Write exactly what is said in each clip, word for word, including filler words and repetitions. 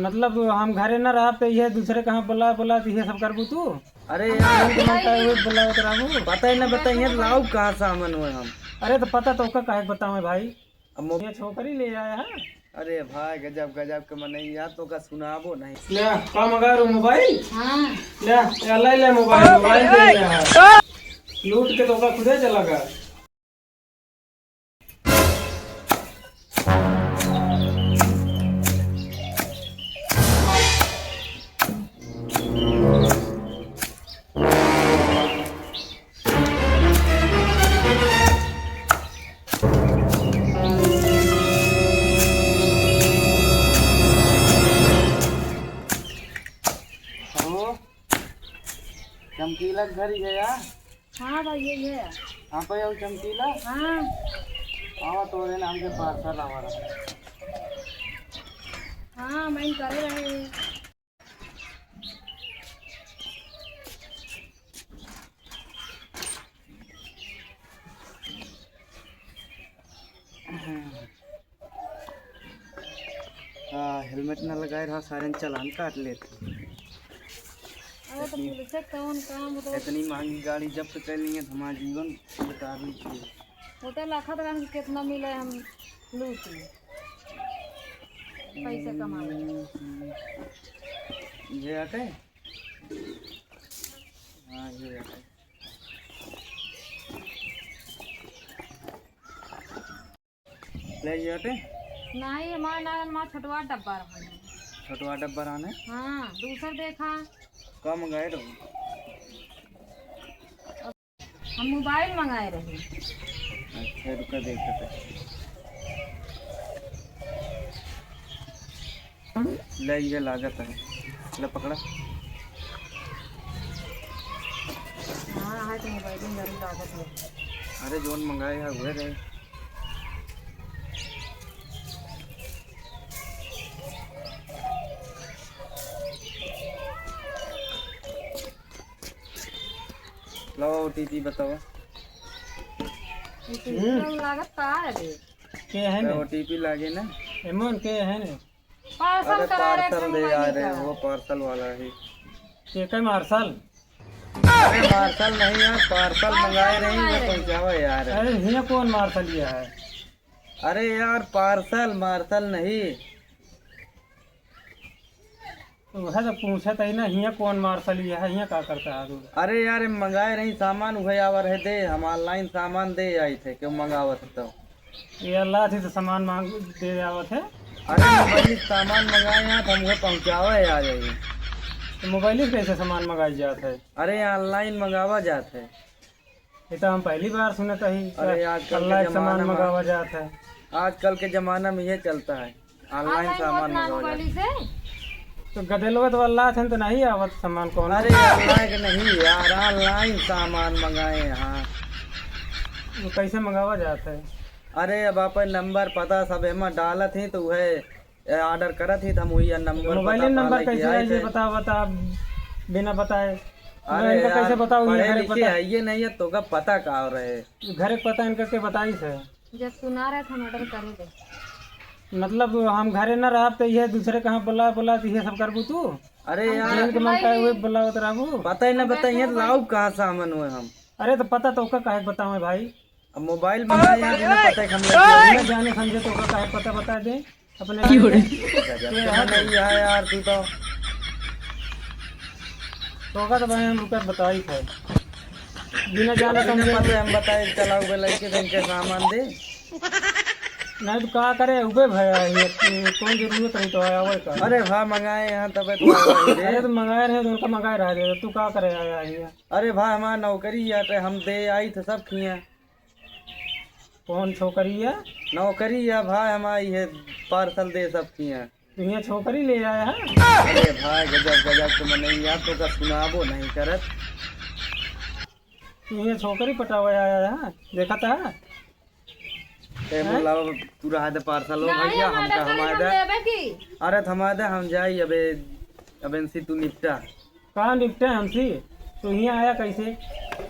मतलब हम घरे न रहब त इहे दूसरे कहाँ बोला बोला त इहे सब करबू तू? अरे हम यार, जौन मन करे उहे बोलावत रहबू। पता ही न बताइए, लाऊ कहाँ सामान हुए हम। अरे त पता तोका काहे बतावे भाई? अब मो- ये छोकरी ले आया है। अरे भाई, गजब, गजब के मनई यार, तोका सुनाबो नहीं। ले, का मंगा रू मोबाइल? हाँ। ले, ले, ले मोबाइल, मोबाइल दे यार। लूट के तोका खुदे चला गा। हेलो, चमकीला के घर ही है यार? हाँ भाई, ये है। हाँ भाई, और चमकीला? हाँ। आवा, तोरे नाम के पार्सल आवा रहा। हाँ, मैं करे रहे। हाँ, हेलमेट न लगाए रहा, सारेन चालान काट लेत। अरे तो इतनी, पुलिस से कौन काम होता है? इतनी महंगी गाड़ी जब्त कर ली है, हमारा जीवन बेकार नहीं किए। वो तो लाखा तरह के कितना मिले हम लूटी। पैसे कमा ले। हम्म, हम्म। ये आटे? हाँ, ये आटे। ले ये आटे? नहीं, हमारा ना, हमारा छोटवा डब्बा रहने। छोटवा डब्बा रहने? हाँ, दूसर देखा। का मंगाए रहो? हम मोबाइल मंगाए रहे। अच्छा, रुका, देखते। ले, ये लागत है। ले, पकड़ा। हाँ, है तो मोबाइल में जरूर लागत है। अरे, जौन मंगाए है, वह रहे। लो, ओटीपी बतावा। ओटीपी हम्म। लागत का है रे? के है तो ने? ओटीपी लागे ना। एमन के है ने? पार्सल अरे करा रहे पार्सल थे दे हमारे यार, का। वो पार्सल वाला है। के के मार्शल? अरे मार्शल नहीं यार, पार्सल पार्सल मंगाए रही, मंगाए वो रही। पहुंचावा यार। अरे हियां कौन मार्शल ये है? अरे यार पार्सल, मार्शल नहीं। तो वह तो पूछत ही ना, हियां कौन मार्शल ये है, हियां का करता है तू? अरे यार, हम मंगाए रही सामान, उहे आवा रहे दे, हम online सामान दे आई थे, क्यों मंगावत है तो? ये अल्लाह थी तो सामान मांग दे आवत है। अरे मोबाइल से सामान मंगाए हैं, तो हम उहे पहुंचावे आ जाइए। तो मोबाइल से कैसे सामान मंगाई जात है? अरे online मंगावा जात है। ये तो हम पहली बार सुनत ही, अरे, आजकल के अल्लाह के सामान जमाना में, मंगावा जात है। आजकल के जमाना में ये चलता है, online online सामान मंगावा जात है। तो गदेलवा तो अल्लाह थे तो नहीं आवत सामान कौन? अरे, अल्लाह के नहीं यार, online सामान मंगाए हैं। वो कैसे मंगावा जात है? अरे, अब अपन नंबर पता सब एमा डालत ही तो वह ए, order करत ही त हम उही नंबर मोबाइल पता नंबर पा लेके कैसे आई है, ये थे। बता, बता, बिना बताए। अरे इनका यार, कैसे बताओ, ये पढ़े घरे लिखे पता? है, ये नहीं है, तो का पता का रहे? घरे पता इनका के बताई से? जब तू ना रहे, हम order करे दे। मतलब, हम घरे ना रहब, तो ये दूसरे कहाँ बुला, बुला, तो ये सब करबू तू? अरे हम यार, घर के मन का मोबाइल उहे बुलावत रहबू? पता ही ना, पता ही है, लाऊ कहाँ सामान हुए हम। अरे, तो पता तो का काहे बतावे भाई? अब मोबाइल मंगाए यार, बिना पता के हम लोग ना जाने समझे तो का काहे पता बता दे अपने क्यों रे? गजब के नहीं है यार, तू तो। तो का तो भाई हम रुका बताई थे। बिना जाने बिना समझे। पता हम बताए, चला हुआ लड़के से इनके सामान दे। नहीं तो का करे, उबे भाई, ये कौन जरूरत रही तो आया, आवे का? अरे भाई, मंगाए हैं तबे तो आया ही रे। अरे तो मंगाए रहे तो उनका मंगाए रहा दे, तू का करे आया है? अरे भाई, हमार नौकरी है, तो हम दे आई थे सब किए। कौन छोकरी है? नौकरी है भाई, हमारी है, पार्सल दे सब किए। तो ये छोकरी ले आया है? अरे भाई, गजब, गजब के मनई यार, तो का सुनाबो नहीं करत। तो ये छोकरी पटावे आया है, देखा था? ए, हैं? बोला, तू रहा दे पार्सल हो नहीं, भैया, हम हमका तो हमारे हम दे। लेबे की। अरे, थमा दे, हम जाई अबे, अब इनसे तू निपटा। कहाँ निपटे हमसे? तो हियाँ आया कैसे?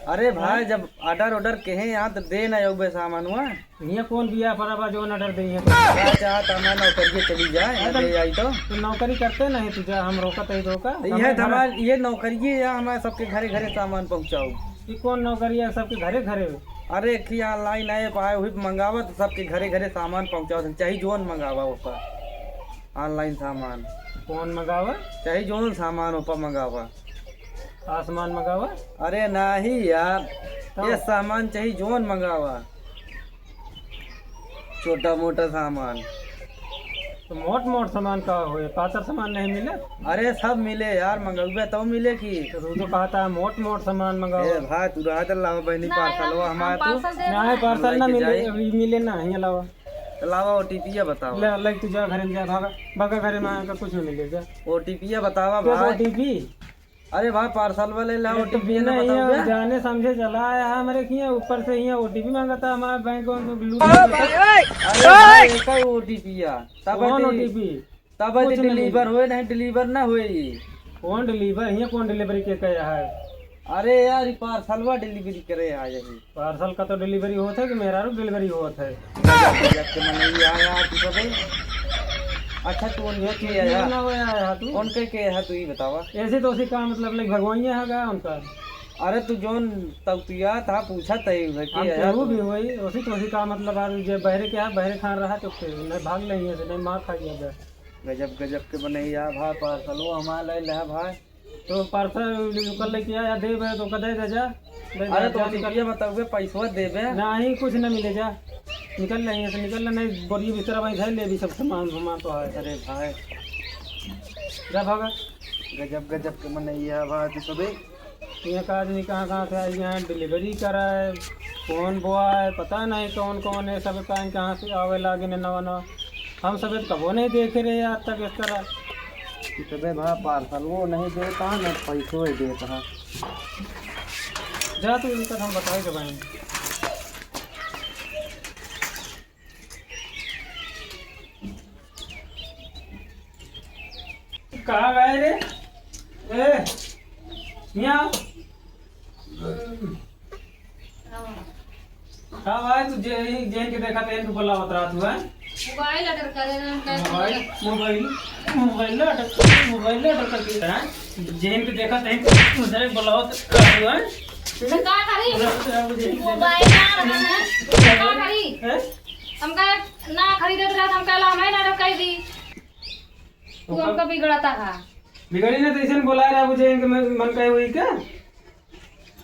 अरे भाई, हाँ? जब order order कहे यहाँ तो दे ना अउबे सामान हुआ। हियाँ कौन बिया परा बा जौन order दे हियाँ? अच्छा, चाहत हमार नौकरिये चली जाए, हाँ, तो ले आई तो। तो नौकरी करते नहीं तू जा, हम रोकत है तो का? तो ये हमारे घर हमार, ये नौकरिये या हमारे सबके घरे घरे सामान पहुँचाओ। ये कौन नौकरी है सबके घरे घरे? अरे, एक ही online app आए, वही पे मंगावा तो सबके घरे घरे सामान पहुँचाओ, चाहे जौन मंगावा ऊपर। Online सामान। कौन मंगावा? चाहे जौन सामान ऊपर मंगावा। आसमान मंगावा? अरे नाही यार, तो? ये सामान चाहे जौन मंगावा, छोटा मोटा सामान। तो मोट मोट सामान का होए, पातर सामान नहीं मिले? अरे सब मिले यार, मंगउबे तो मिले की। तो तू तो कहता है मोट मोट सामान मंगावा। ए भाई, तू रहा तो लावा बहनी नहीं, parcel हम, हुआ हम हमारा तू। Parcel दे नहीं, रहे हैं। Parcel ना लेके मिले, जाई। अभी मिले ना, हियाँ लावा। तो लावा, OTP या बतावा। ले, ले, तू जा घरे में जा, भागा, भागा घरे में आके कुछ नहीं मिले, जा। OTP या बतावा तो भाई। OTP? अरे भाई, parcel वाले ला OTP OTP ना नहीं बताओ है, बे। जाने समझे चला आया है हमरे किया, ऊपर से यहाँ OTP मांगता है, हमारे बैंक में लूट लेता है। अरे भाई, एक ही OTP या। तब कौन OTP? तब कुछ नहीं deliver मिले। होए, नहीं deliver ना होए। कौन deliver? यहाँ कौन delivery के कहे है? अरे यार, ये parcel वा delivery करे आ यही। Parcel का तो delivery होत है कि मेहरारू delivery होत है? गजब, गजब के मनई आया तू सबे। अच्छा, तू उनके के है? ना होया है तू। उनके के है तू, ई बतावा। ऐसे तो उसी का मतलब, लाइक, भगवाइया है गा उनका। अरे, तू जौन तौतिया था, पूछा तय उहे के हम है केहू तू। भी होई, उसी तो उसी का मतलब, आज जे बहरे के है, बहरे खान रहा, तो फिर नहीं भाग लेंगे, नहीं मार खा गया बे। गजब, गजब के मनई आ भाई, parcel वो हमार ले ले भाई। तो parcel निकल लेके आया, देबे तो कदे दे जा। दे अरे जा, तो जा, OTP निकल। बताओगे, पैसवा देबे? नहीं, कुछ न मिले, जा। निकल रही है तो निकल ले, नहीं बोरिया बिस्तरा भाई धर ले, अभी सब सामान वामान तो है। अरे भाई। जा भागा। गजब, गजब के मनई आ भाई तू सबे। यहाँ का आदमी कहाँ कहाँ से आई हैं, delivery कराए, कौन boy, पता नहीं कौन कौन है, सब कहाँ कहाँ से आवे लागे ने नवा नवा। हम सब तो कबो नहीं देखे रहे आज तक इस तरह। इतने भा parcel वो नहीं देता, न पैसो ही देता। जा तू इनका हम बताए के भाई। कहाँ गए रे? ए, यहाँ। का भाई, तू जे, जेन के देखा तेन के बोलावत रहा तू, हैं? Mobile order करे ना, हम कैसे mobile, बोले? Mobile, mobile order, mobile order करके, हैं? जेन के देखा तेन के दूसरे के बोलावत रहा तू, हैं? तो का करी? Mobile ना रहा है, तो का करी? हैं? हमका ना खरीदत रहा, हमका ला, हमें ना रखाई दी। तू ओकर हमका बिगड़ता हा। बिगड़ी ना, तो ऐसे बोला रहा, बुझे इनके मन, मन कहे हुई का?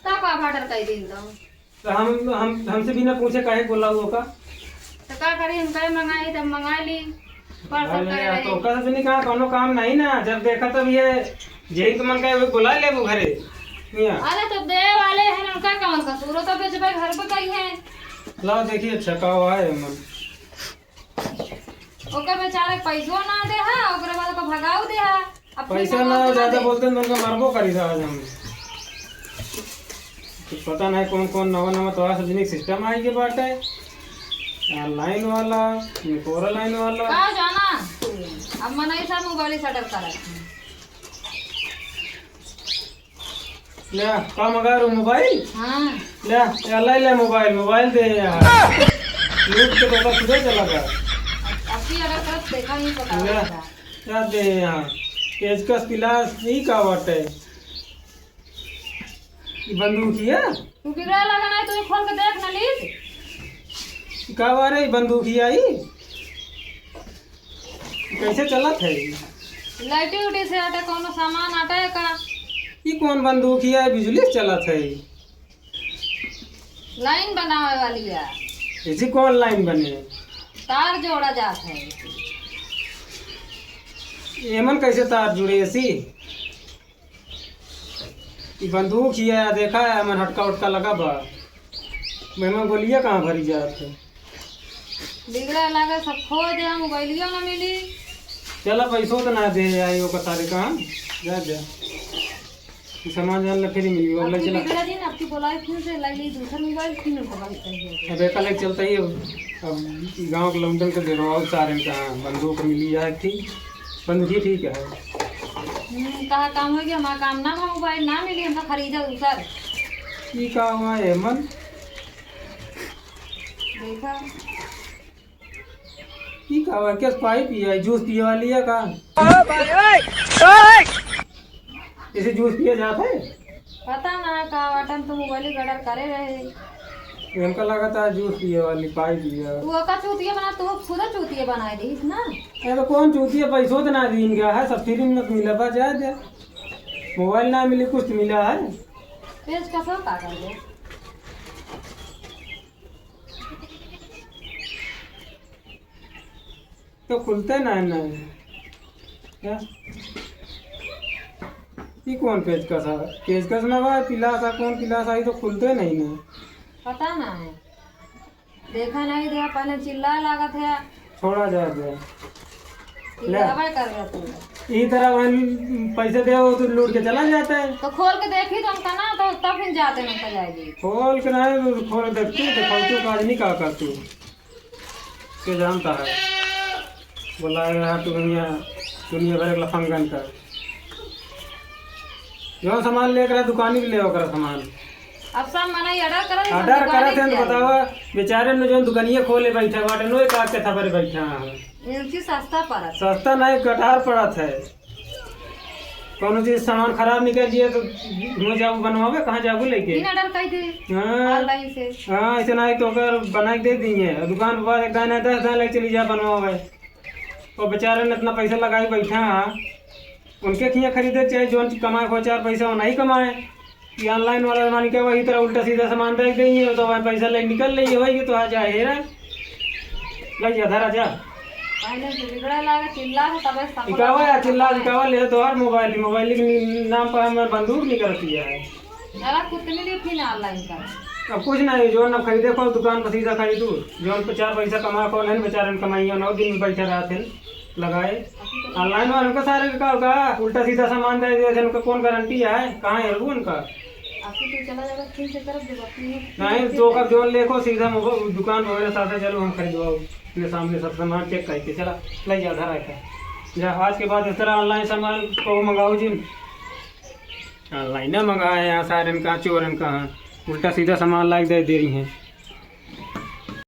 तब का order कई दिन तो? तो हम, हम, हमसे बिना पूछे काहे बोला हुआ का? तो का करी, हम कहे मंगाई, तब मंगा ली। Parcel अरे करे यार, रही। तो ओकर से नहीं कहा, कौनो काम नहीं ना, जब देखा तब ये जेही के मन कहे, वो बुला ले वो घरे। मियाँ। अरे तो दे वाले हैं, उनका कौन कसूर हो, तो बेचबे घर पे कही है। लाओ देखिए, अच्छा का हुआ है मन। ओकर बेचारे पैसो ना दे हा, ओकरे बाद ओकर भगाऊ दे हा। अब पैसा फिर ना ज्यादा बोलते हैं, तो उनका मारबो करी था आज हम। तो पता नहीं कौन कौन नवा नवा तोरा सब जिनिस system आई के बाटे। Online वाला, निकोरा line वाला। का जाना? अब मनई सब mobile से order करत हैं। ले, का मंगा रहे हो, mobile? हाँ। ले, या ले, ले mobile, mobile दे यार। लूट के तो बस दे चला गया। अब की order करत देखा नहीं पता ले, लगा। क्या दे यहाँ? पेचकस, पिलास, ई का बाटे? ई बंदूकिया? तू बिगड़ा लगा नहीं, तू खोल के देख ना लीज। ई का बारे, ई बंदूकिया ई? कैसे चलत है? लाइटे उटे से आटे कौनो सामान आटे का? ई कौन बंदूक हिया, बिजुली से चलत है? Line बनावे वाली है। ऐसी कौन line बने? तार जोड़ा जात है। एमन कैसे तार जुड़े ऐसी? ई बंदूक हिया, देखा है, हमर हटका उटका लगा बा। मेहमा गोलियां कहाँ भरी जात है? बिगड़ा लागे, सब खो दे, हम मोबाइलियो ना मिली। चला, पैसो तो ना दे आई, ओकर सारे काम। जा दे। ई सामान जान ला, फिर मिली, अब ले चला। बिगड़ा दिन, अब की बोलाए फिर से, लाई ली दूसर मोबाइल, फिर उनका बात करिए। अब एका ले चलता ही, अब, अब गाँव के लौंडन के देरवाओ सारे का बंदूक मिली जाए, ठीक? बंदूक ही ठीक है। हम्म, तहार काम होइ गया, हमार काम ना भा मोबाइल ना मिली, हमका खरीदे दूसर। ई का हुआ है मन? देखा। ई का हुआ? कैस पाइप ही है, जूस पिए वाली है का? ओ भाई, ओए, ओए। जैसे जूस पिए जात है? पता ना का वाटन तुम मोबाइल ऑर्डर करे रहे। हमका लगा था जूस पिए वाली पाइप ही है। तू ओका चूतिया बना, तू खुद चूतिया बनाए दीस ना। अरे तो कौन चूतिया, पैसो तो ना दीन गया है, सब फ्री में मिला बा, जाए दे। मोबाइल ना मिली, कुछ तो मिला है। पेचकस का कर दे। तो खुलते नहीं, नहीं। क्या? ये कौन पेचकस है? पेचकस ना बा, पिलास है, कौन पिलास है? ये तो खुलते नहीं ना। पता ना है। देखा नहीं, देखा, पहले चिल्ला लागत है। छोड़ा जाए दे। ले। चिल्लावे कर गया तू। ई तरह वहन पैसे दे हो तो लूट के चला जाता है। तो खोल के देखी तो हमका ना, तो तब फिर जाते हैं, हमका जाएगी। खोल के ना, खोल देखती तो फालतू का आदमी का कर तू। के जानता है। बोला है यहाँ तो दुनिया, दुनिया भर के लफंगन का। जौन सामान लेकर दुकानी भी ले ओकर सामान। अब सब मनई ऑर्डर करत हैं, ऑर्डर दुकाने करत हैं, से तो आई। बतावा, बेचारे ने जौन दुकानिया खोले बैठा बाटे, नो एक आध के थपरे बैठा है। इनकी सस्ता पड़त। सस्ता नहीं, कटार पड़त है। कौनो चीज सामान खराब निकल जाए तो हुआं जाबू बनवावे, कहाँ जाबू लेके? इन ऑर्डर कर दे। हाँ। ऑनलाइन से। हाँ, ऐसे ना है तो ओकर बना के दे दी है। दुकान पर एक दाना दस दाना लेके चली जा बनवावे। और बेचारे ने इतना पैसा लगाई बैठा है, उनके खिया खरीदे चाहे जौन कमाए को चार पैसा वो नहीं कमाए। कि ऑनलाइन वाला मानी क्या वही तरह उल्टा सीधा सामान दे देंगे, तो वह पैसा ले निकल लेंगे, वही तो आ जाए, हेरा। ले जा, धरा जा। पहले से बिगड़े लागे, चिल्ला है, तबे सब इकावा या चिल्ला, इकावा ले तो हर मोबाइल, मोबाइल के नि-, नाम पर हमें बंदूक नहीं करती है। चला, कुछ नहीं ली थी ना ऑनलाइन का। अब कुछ नहीं, जो ना खरीदे को दुकान पर सीधा खरीदू, जो पे चार पैसा कमा को नहीं, बेचारे ने कमाई है, नौ दिन में बैठे रहते हैं। लगाए। ऑनलाइन वाले उनका सारे का, का उल्टा सीधा सामान दे दे, उनका कौन गारंटी है? कहाँ है वो उनका? आपको तो चला जाएगा, ठीक से कर दे, बाकी ये नहीं, तो का जो लेको सीधा मोबाइल दुकान वगैरह साथे चलो, हम खरीदवाओ। अपने सामने सब सामान चेक करके चला, ले जा घर आके। जा, आज के बाद इस तरह ऑनलाइन सामान को मंगाओ जिन। ऑनलाइन ना मंगाए यहाँ सारे का, चोरन का, हाँ। उल्टा सीधा सामान लाके दे दे रही हैं।